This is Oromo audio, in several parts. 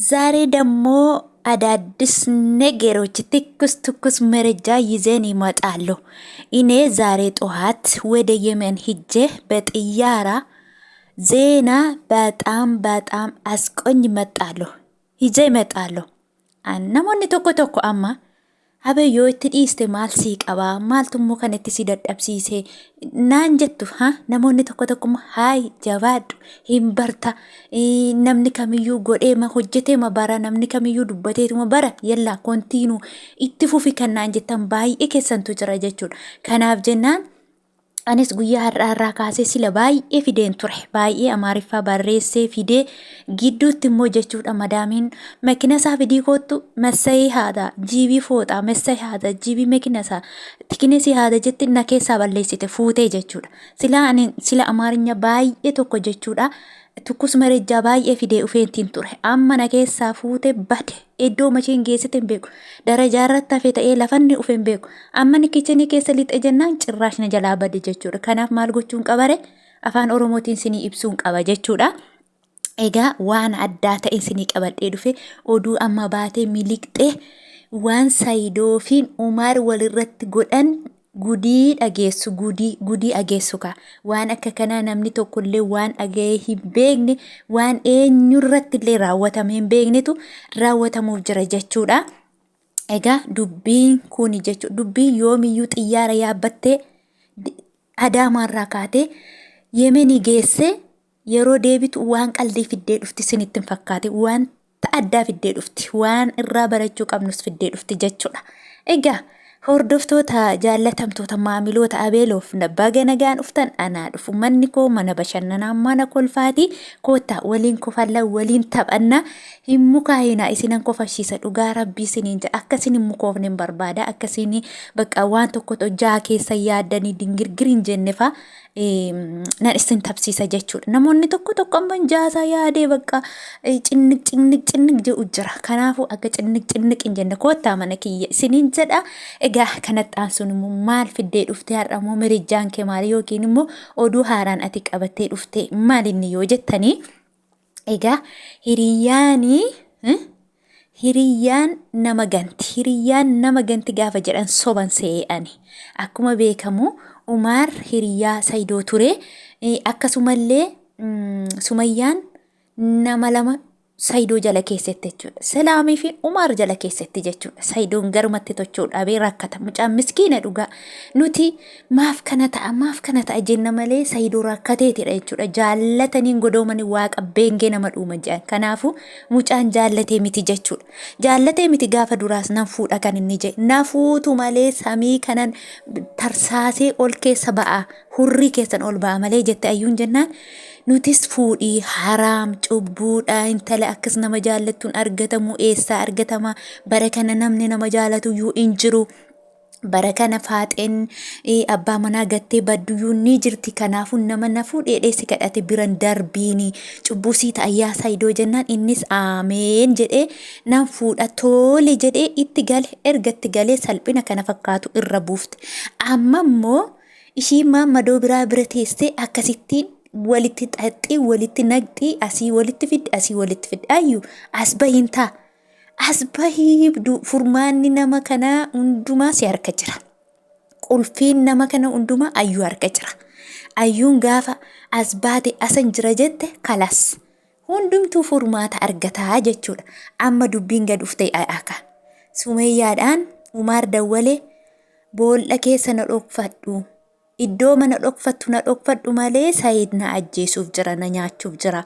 ዛሬ ደግሞ አዳዲስ ነገሮች ትኩስ ትኩስ መረጃ ይዘን ይመጣሉ። እኔ ዛሬ ጠዋት ወደ የመን ሂጄ በጥያራ ዜና በጣም በጣም አስቆኝ መጣለሁ ሂጄ ይመጣለሁ። Namoonni tokko tokko amma Habee yoo itti dhiiste maal sii qabaa maaltu immoo kan itti si dadhabsiise naan jettu ha namoonni tokko tokko immoo haay jabaadhu hin barta namni kamiyyuu godheema hojjeteema bara namni kamiyyuu dubbateetuma bara yallaa kontiinuu itti fufi kan naan jettan baay'ee keessantu jira jechuudha. Kanaaf jennaan Anis guyyaa har'aa irraa kaasee sila baay'ee fideen ture. Baay'ee Amaariffaa barreessee fidee gidduutti immoo jechuudha madaamiin makina isaa fidii koottu massayii haadha jiibii fooxaa massayii haadha jiibii makina isaa tikinesii haadha jetti na keessaa balleessite fuutee jechuudha. Sila ani sila Amaarinya baay'ee tokko jechuudha. Tukkus marejjaa baay'ee fidee dhufeentiin ture. Amma na keessaa fuute bade. Iddoo masheen geessite hin beeku. Darajaa irratti hafe ta'ee lafanni dhufe hin beeku. Amma ni kichinii keessa lixe jennaan cirraash na jalaa bade jechuudha. Kanaaf maal gochuun qabare afaan Oromootiin sinii ibsuun qaba jechuudha. Egaa waan addaa ta'e sinii qabadhee dhufe oduu amma baatee miliqxee waan Sayidoo fi Umaar walirratti godhan Gudii dhageessu gudii gudii dhageessu kaa waan akka kanaa namni tokkollee waan dhaga'ee hin beekne waan eenyurratti illee raawwatamee hin beeknetu raawwatamuuf jira jechuudha. Egaa dubbiin kuni jechuudha dubbiin yoomiyyuu xiyyaara yaabbattee Adaamaarraa kaatee Yemenii geessee yeroo deebitu waan qaldii fiddee dhufti isinitti hin fakkaatin wanta addaa fiddee dhufti waan irraa barachuu qabnus fiddee dhufti jechuudha. Egaa hordoftoota jaallatamtoota maamiloota Abeeloof baga nagaan dhuftan anaa dhufu manni koo mana bashannanaa mana kolfaati koottaa waliin kofalla waliin taphanna hin mukaayinaa isinan kofashiisa dhugaa rabbii isiniin jedha akka isin hin mukoofne hin barbaada akka isin bakka waan tokko jaa keessa yaaddanii dingirgir hin jenne fa'a nan isin tabsiisa jechuudha. Namoonni tokko tokko amma jaasaa yaadee bakka cinniq cinniq cinniq jedhu jira. Kanaafuu akka cinniq cinniq hin jenne koottaa mana kiyya isiniin jedha. Egaa kanatti aansuun immoo maal fiddee dhuftee har'a immoo mirijjaan kee maali yookiin immoo oduu haaraan ati qabattee dhuftee maal inni yoo jettanii egaa hiriyyaanii Hiriyyaan nama ganti. Hiriyyaan nama ganti gaafa jedhan soban se'ee ani. Akkuma beekamu Umaar hiriyyaa Saidoo ture. Akkasumallee Sumayyaan nama lama Saidoo jala keessatti jechuudha. Selaamii fi Umaar jala keessatti jechuudha. Saidoon garumatti tochuu dhabee rakkata. Mucaan miskiina dhugaa. Nuti maaf kana ta'a maaf kana ta'a jenna malee Saidoo rakkateetidha jechuudha. Jaallataniin godoomanii waaqa beengee nama dhuuma jedhan. Kanaafuu Mucaan jaallatee miti jechuudha. Jaallatee miti gaafa duraas nan fuudha kan inni jedhe. Na fuutu malee samii kanan tarsaasee ol keessa ba'a. Hurrii keessan ol ba'a malee jette ayyuun jennaan. Nutis fuudhii haraam cubbuudha intala akkas nama jaallattuun argatamu eessaa argatama bara kana namni nama jaalatu iyyuu hin jiru. Bara kana faaxeen abbaa manaa gattee badduyyuu ni jirti. Kanaafuu nama na fuudhi jedhee si kadhate biran darbiini. Cubbuu sii ta'a yaa Saidoo jennaan innis aameen jedhee nan fuudha toole jedhee itti gale. Erga itti galee salphina kana fakkaatu irra buufte. Amma immoo ishiin maammadoo biraa bira teessee akkasittiin walitti xaxxii walitti naqxii asii walitti fiddi asii walitti fiddi. Ayyu as bahin taa. As bahii furmaanni nama kanaa hundumaa si harka jira. Qulfiin nama kana hundumaa ayyuu harka jira. Ayyuun gaafa as baate asan jira jette kalas. Hundumtuu furmaata argataa jechuudha. Amma dubbiin gad dhuftee aka. Sumeeyyaadhaan Umaar dawwalee boolla keessa na dhokfadhu. Iddoo mana dhokfattu na dhokfadhu malee Sayid na ajjeesuuf jira, na nyaachuuf jira.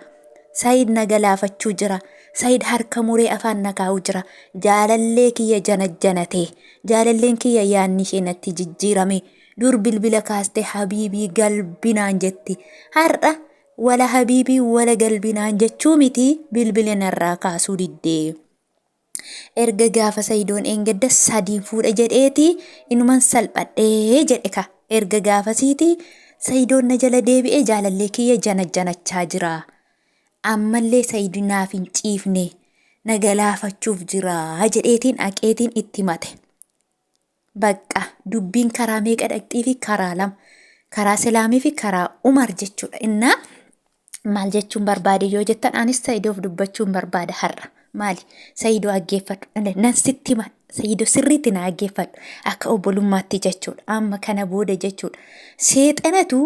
Sayid na galaafachuu jira. Sayid harka muree afaan na kaa'uu jira. Jaalallee kiyya janajjanate. Jaalalleen kiyya yaanni ishee natti jijjiirame. Dur bilbila kaaste habiibii galbi naan jetti. Har'a wala habiibii wala galbi naan jechuu miti bilbila narraa kaasuu diddee. Erga gaafa Sayidoon eengadda sadiin fuudha jedheeti inuman salphadhee jedhe ka. Erga gaafasiiti Sayidoon na jala deebi'ee jaalallee kiyya janajjanachaa jira. Ammallee Sayidi naaf hin ciifne na galaafachuuf jira jedheetiin aqeetiin itti himate. Baqqa dubbiin karaa meeqa dhaqxiifi karaa lama. Karaa Selaamii fi karaa Umar jechuudha. Innaa maal jechuun barbaade yoo jettan anis Sa'idoof dubbachuun barbaada har'a. Maali? Sayidoo aggeeffadhu. Nan sitti hima. Sayidoo sirriitti na aggeeffadhu. Akka obbolummaatti jechuudha. Amma kana booda jechuudha. Seexanatu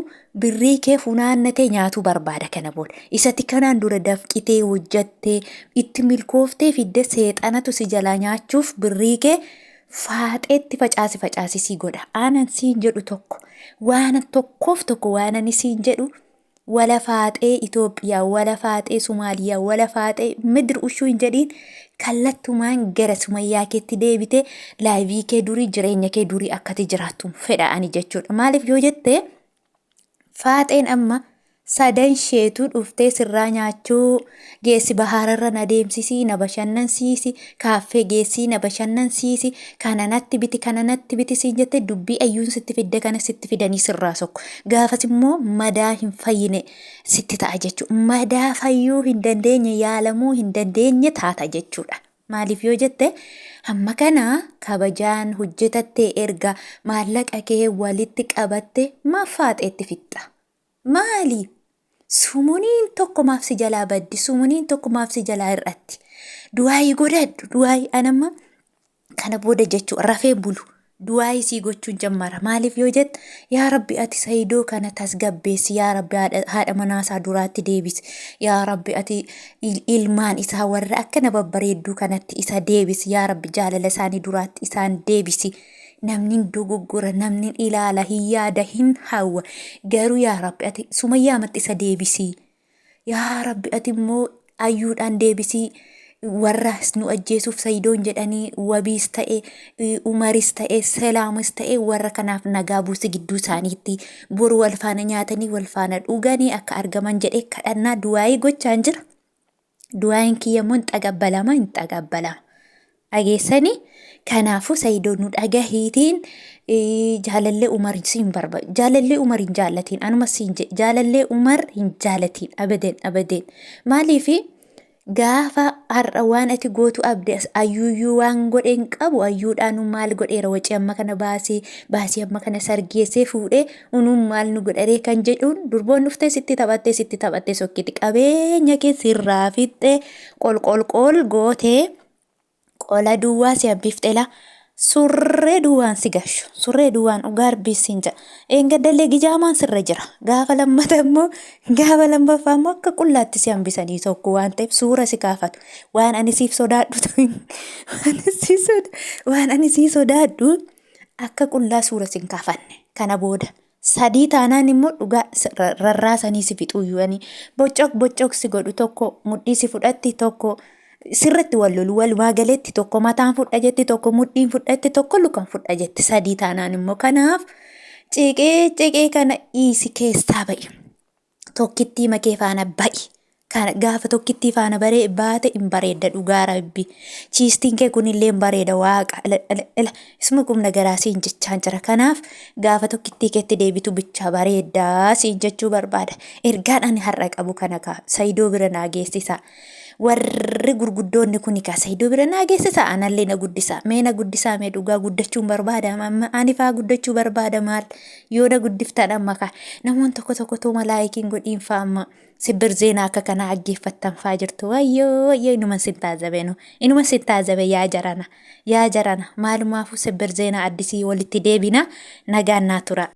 birrii kee funaannatee nyaatuu barbaada kana booda. Isatti kanaan dura dafqitee hojjattee itti milkooftee fidde seexanatu si jalaa nyaachuuf birrii kee faaxeetti facaasi facaasi sii godha. Aanan siin jedhu tokko waan tokkoof tokko waan ani siin jedhu wala faaxee Itoophiyaa, wala faaxee Somaaliyaa, wala faaxee midir ushuu hin jedhiin kallattumaan gara Sumayyaa keetti deebitee laayivii kee durii jireenya kee durii akkati jiraattu fedha ani jechuudha. Maaliif yoo jette faaxeen amma sadan isheetu dhuftee sirraa nyaachuu geessi bahaararra na deemsisi na bashannansiisi kaaffee geessii na bashannansiisi kana natti biti kana natti biti siin jette dubbii ayyuun sitti fidde kana sitti fidanii sirraa sokku gaafas immoo madaa hin fayyine sitti ta'a jechuudha madaa fayyuu hin dandeenye yaalamuu hin dandeenye taata jechuudha. Maaliif yoo jette hamma kana kabajaan hojjetattee erga maallaqa kee walitti qabatte maaf faaxeetti fixxa? Maali? Sumuniin tokko maaf si jalaa baddi? Sumuniin tokko maaf si jalaa hir'atti? Du'aayii godhadhu. Du'aayii anamma kana booda jechuun rafee bulu. Du'aayii sii gochuun jammara. Maaliif yoo jette yaa Rabbi ati Sayidoo kana tasgabbeessi. Yaa Rabbi haadha manaa isaa duraatti deebisi. Yaa Rabbi ati ilmaan isaa warra akkana babbareedduu kanatti isa deebisi. Yaa Rabbi jaalala isaanii duraatti isaan deebisi. Namni hin dogoggora, namni hin ilaala, hin yaada, hin hawwa. Garuu yaa Rabbi ati sumayyaamatti isa deebisi. Yaa Rabbi ati immoo ayyuudhaan deebisii warra nu ajjeesuuf sayidoon jedhanii wabiis ta'e umaris ta'e selaamis ta'e warra kanaaf nagaa buusi gidduu isaaniitti boru wal faana nyaatanii wal faana dhuganii akka argaman jedhee kadhannaa du'aayii gochaan jira. Du'aayiin kiyya immoo hin xagabbalama hin xagabbalama. Dhageessanii kanaafuu Sayidoo nu dhagahiitiin jaalallee Umar siin barba jaalallee Umar hin jaallatiin anuma siin jedhe jaalallee Umar hin jaalatiin abaden abaden maaliifi gaafa har'a waan ati gootu abde ayyuuyyuu waan godhe hin qabu ayyuudhaanu maal godheera wacii amma kana baasee baasii amma kana sargeessee fuudhee unuun maal nu godharee kan jedhuun durboon dhuftee sitti taphattee sitti taphattee sokkiti qabeenya kee sirraa fixxee qolqolqol gootee qola duwwaa si hambifte la surree duwwaan si gashu surree duwwaan dhugaa rabbii siin jedha eengaddallee gijaamaan sirra jira gaafa lammata immoo gaafa lammaffaa immoo akka qullaatti si hambisanii tokko waan ta'eef suura si kaafatu waan ani siif sodaadhu waan ani sii sodaadhu akka qullaa suura sin kaafanne kana booda Sadii taanaan immoo dhugaa rarraasanii si fixuyyuu ani bocoq bocoq si godhu tokko mudhii si fudhatti tokko sirratti wal lolu walumaa galetti tokko mataan fudha jetti tokko mudhiin fudhatti tokko lukan fudha jetti sadii taanaan immoo kanaaf ciqee ciqee kana dhiisi keessaa ba'i. Tokkittii makee faana ba'i. Kana gaafa tokkittii faana baree baate hin bareedda dhugaa rabbi. Chiistiin kee kunillee hin bareeda waaqa. Ila ila ila isuma qubna garaa siin jechaan jira. Kanaaf gaafa tokkittii keetti deebitu bichaa bareeddaa siin jechuu barbaada. Ergaan ani har'a qabu kana kaa Sayidoo bira naa geessisaa. Warri gurguddoonni kuni kaa Sayidoo bira naa geessisaa anallee na guddisaa. Mee na guddisaa mee dhugaa guddachuun barbaada amma ani faa guddachuu barbaada maal yoo na guddiftan amma kaa namoonni tokko tokko tooma laayikiin godhiin faa amma. Sibbir zeenaa akka kanaa aggeeffattan faa jirtu. Wayyoo wayyoo inuman sin taazabe nu. Inuman sin taazabe yaa jarana. Yaa jarana maalumaafuu sibbir zeenaa addisii walitti deebina nagaan naa tura.